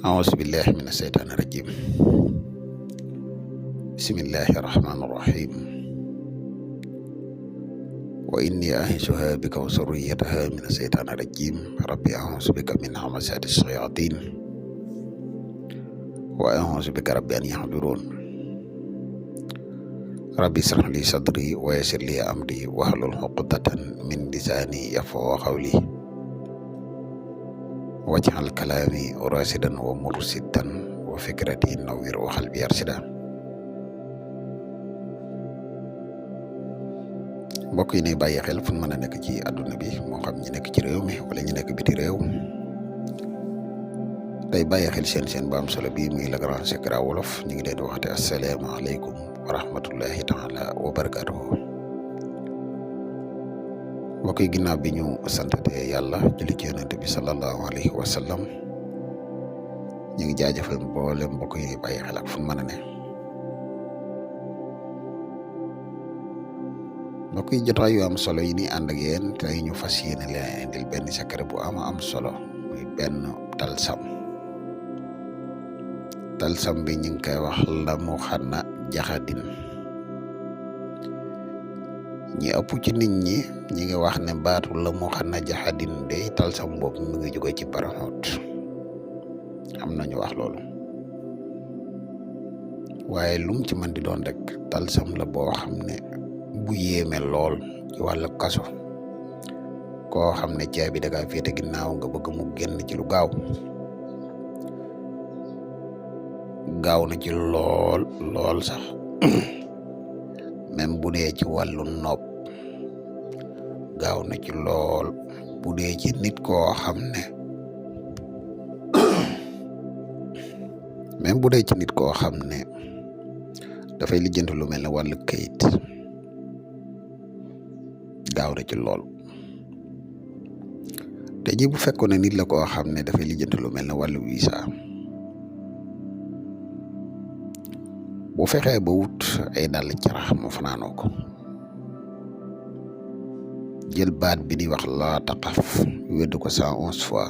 أعوذ بالله من الشيطان الرجيم. بسم الله الرحمن الرحيم. وإني أعيذها بك وذريتها من الشيطان الرجيم. ربي أعوذ بك من همزات الشياطين وأعوذ بك ربي أن يحضرون. ربي اشرح لي صدري ويسر لي أمري واحلل عقدة من لساني يفقهوا قولي واجعل كلامي راشدا ومرشدا وفكرتي نوير وقلبي أرشدا. mbokk yi ne bàyyi xel fu mën a nekk ci àdduna bi moo xam ñi nekk ci réew mi wala ñi nekk biti réew tey bàyyi xel seen bu am solo bii muy Le Grand Secret Wolof ñu ngi leen di waxte asalaamaaleykum wa rahmatullahi taala wa barakatuhu. mbokk yi ginnaaw bi ñu santate yàlla julli ci yonent bi sallallahu alayhi wa sallam ñu ngi jaajëfal mboolem mbokk yi bàyyi xel ak fu mën a ne. mbokk yi jotaay yu am solo yi ni ànd ak yéen tey ñu fas yéene leen indil benn secret bu am solo muy benn talsam bi ñu ngi koy wax lamu xana jaxadin. ñi ëpp ci nit ñi ñi ngi wax ne baatu lamu xana jaxadin de talsam boobu mi ngi jóge ci paraxoot am nañu wax loolu waaye lum ci mën di doon rek talsam la boo xam ne bu yéeme lool ci wàllu kaso koo xam ne caabi da ngaa féete ginnaaw nga bëgg mu génn ci lu gaaw na ci lool sax même bu dee ci wàllu nopp gaaw na ci lool bu dee ci nit koo xam ne même bu dee ci nit koo xam ne dafay lijjanti lu mel ne wàllu kayit gaaw na ci lool te ji bu fekkoon ne nit la koo xam ne dafay lijjanti lu mel ne wàllu visa bu fexee ba wut ay dàll carax mu fanaanoo ko jël baat bi di wax laa taqaf weddu ko 111 fois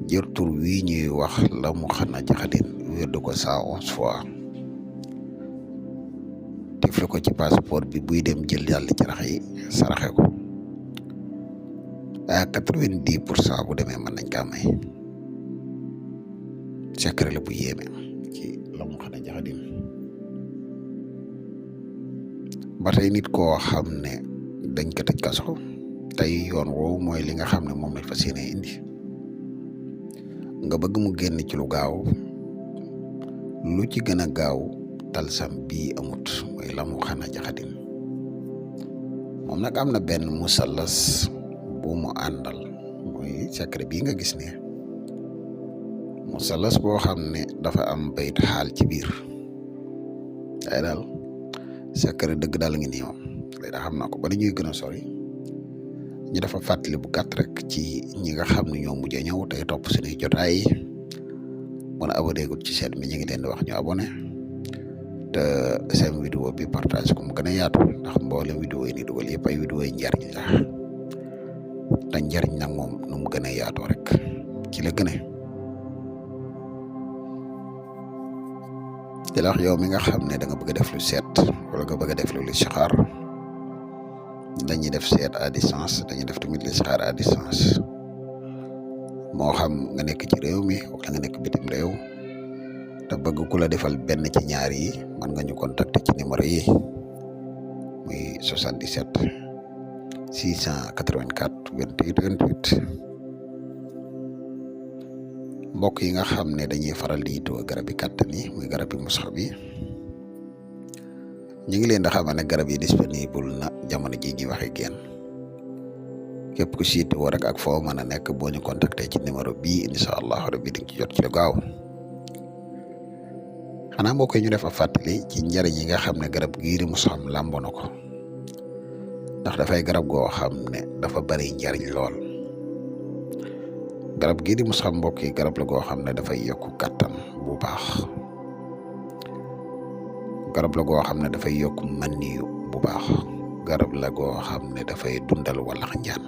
jël tur wii ñuy wax la mu xana jaxadin weddu ko 111 fois tifle ko ci passeport bi buy dem jël dàll carax yi saraxe ko à 90% bu demee mën nañ kaa may. secret la bu yéeme ci la mu xana jaxadin. ba tey nit koo xam ne dañ ko tëj kaso tey yoon woowu mooy li nga xam ne moom lañ fas yéene indi nga bëgg mu génn ci lu gaaw lu ci gën a gaaw talsam bii amut mooy la mu xana jaxadin. moom nag am na benn musallas bu mu àndal mooy secret bii nga gis ne musallas boo xam ne dafa am bayit xaal ci biir day daal secret dëgg daal ngi nii moom lay daa xam naa ko bala ñuy gën a sori ñu dafa fàttali bu gàtt rek ci ñi nga xam ne ñoo mujj a ñëw tey topp suñuy jotaay yi mën a abonné gul ci seen bi ñu ngi leen di wax ñu abonné te seen vidéo bi partage ko mu gën a yaatu ndax mboolem vidéo yi ni dugal yëpp ay vidéo yi njariñ la te njariñ nag moom nu mu gën a yaatoo rek ci la gën a di la wax yow mi nga xam ne da nga bëgg a def lu seet wala nga bëgg a def lu listixaar dañuy def seet à distance dañuy def tamit listixaar à distance moo xam nga nekk ci réew mi wala nga nekk bitim réew te bëgg ku la defal benn ci ñaar yi mën nga ñu contacter ci numéro yi muy 77 684 28 28. mbokk yi nga xam ne dañuy faral di yittewoo garab yi kàttan yi muy garab yi musxab yi ñu ngi leen di xamal ne garab yi disponible na jamono ji ñuy waxe génn képp ku si yittewoo rek ak foo mën a nekk boo ñu contacter ci numéro bii incha allah rabbi di nga ci jot ci lu gaaw. xanaa mbokk yi ñu def a fàttali ci njariñ yi nga xam ne garab gii di musxab làmboo na ko ndax dafay garab goo xam ne dafa bari njariñ lool. garab gii di musxab mbokk yi garab la goo xam ne dafay yokku kàttan bu baax garab la goo xam ne dafay yokku maniyu bu baax garab la goo xam ne dafay dundal walax njaan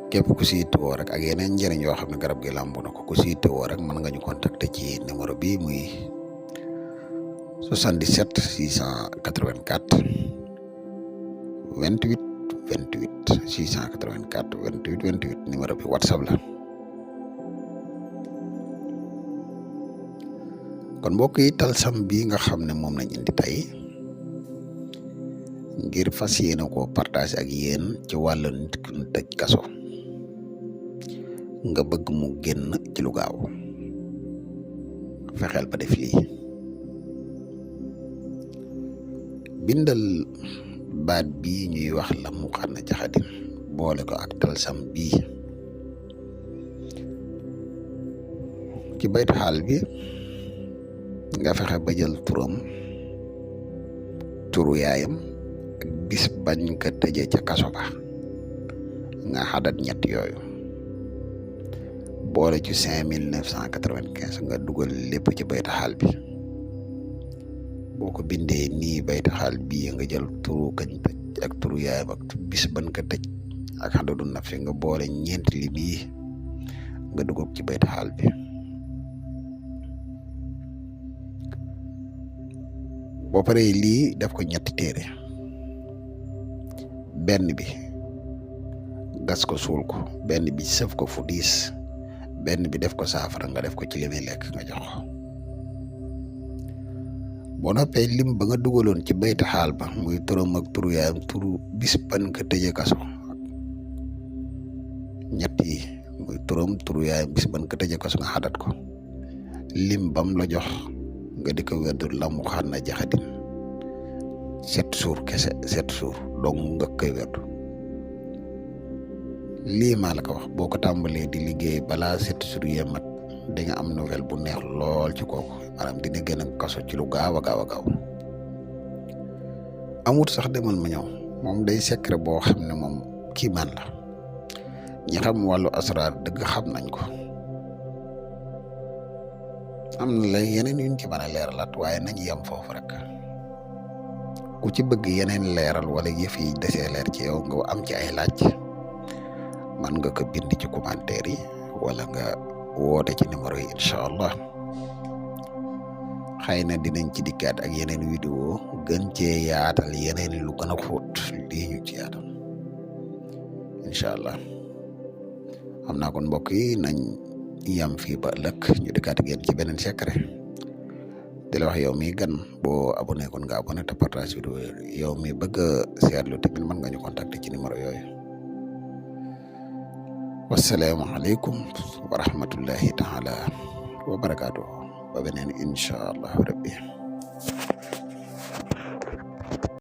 képp ku si yittewoo rek ak yeneen njëriñ yoo xam ne garab gi làmb na ko ku si yittewoo rek mën nga ñu contacter ci numéro bi muy 77 684 28 28 684 28 28 numéro bi WhatsApp la. kon mbokk yi Talsam bi nga xam ne moom lañ indi tey ngir fas yéene koo partage ak yéen ci wàllu nit ku ñu tëj kaso nga bëgg mu génn ci lu gaaw fexeel ba def lii bindal baat bii ñuy wax la mu xana jaxadin boole ko ak Talsam bii ci baytu xaal bi nga fexe ba jël turam turu yaayam ak bis bañ ko tëjee ca kaso ba nga xadat ñett yooyu boole ci 5995 nga dugal lépp ci baytu xaal bi boo ko bindee nii baytu xaal bii nga jël turu kañ tëj ak turu yaayam ak bis bañ ko tëj ak xadadu nafsi nga boole ñeenti lim yi nga dugal ci baytu xaal bi boo paree lii def ko ñetti téere benn bi gas ko suul ko benn bi sëf ko fu diis benn bi def ko saafara nga def ko ci li muy lekk nga jox ko boo noppee lim ba nga dugaloon ci baytu xaal ba muy turam ak turu yaayam turu bis ban ko tëjee kaso ñett yi muy turam turu yaayam bis ban ko tëjee kaso nga xadat ko lim bam la jox nga di ko weddu la mu xana jaxadin 7 jours kese 7 jours donc nga koy weddu lii maa la ko wax boo ko tàmbalee di liggéey balaa 7 jours yee mat di nga am nouvelle bu neex lool ci kooku maanaam dina gën a kaso ci lu gaaw a gaaw a gaaw amut sax demal ma ñëw moom day secret boo xam ne moom kii man la ñi xam wàllu asraar dëgg xam nañ ko am na la yeneen yuñ ci mën a leeralaat waaye nañ yem foofu rek ku ci bëgg yeneen leeral wala yëf yi desee leer ci yow nga am ci ay laaj man nga ko bind ci commentaire yi wala nga woote ci numéro yi incha allah xëy na dinañ ci dikkaat ak yeneen vidéo gën cee yaatal yeneen lu gën a xóot lii ñu ci yaatal incha allah xam naa kon mbokk yi nañ yam fii ba ëllëg ñu dikkaat ak yéen ci beneen secret di la wax yow mi gan boo abonné kon nga abonné te partage vidéo yow mi bëgg a seetlu tamit mën nga ñu contacter ci numéro yooyu wasalaamaaleykum wa rahmatullahi taala wa barakaatu ba beneen incha allah rabbi